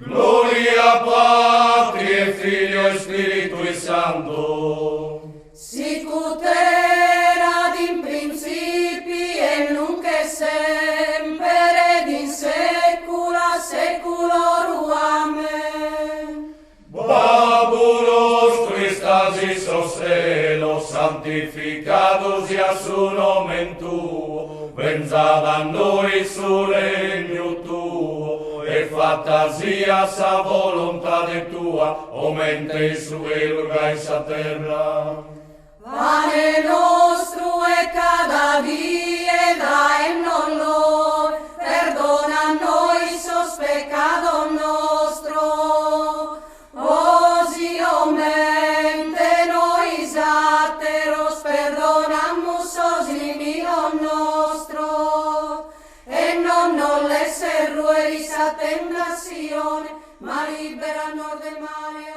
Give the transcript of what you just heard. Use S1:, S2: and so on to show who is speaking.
S1: Gloria Patri et Filio et Spiritui Sancto.
S2: Sicut erat in principi et nunc et semper et in saecula saeculorum. Amen.
S1: Babbu nostru istas in sos chelos, santificadu siat su nomen tuo, benzat a nois su regnu tuo, e fatta siat sa volontade tua, comente in su chelu gai in sa terra.
S2: Pane nostru 'e cada die dae nos l'oe, perdona a nois sos peccados nostros, gosi comente nois àteros perdonamus sos inimigos nostros, e non nos lesses ruer in sa tentassione, ma libera nos de male.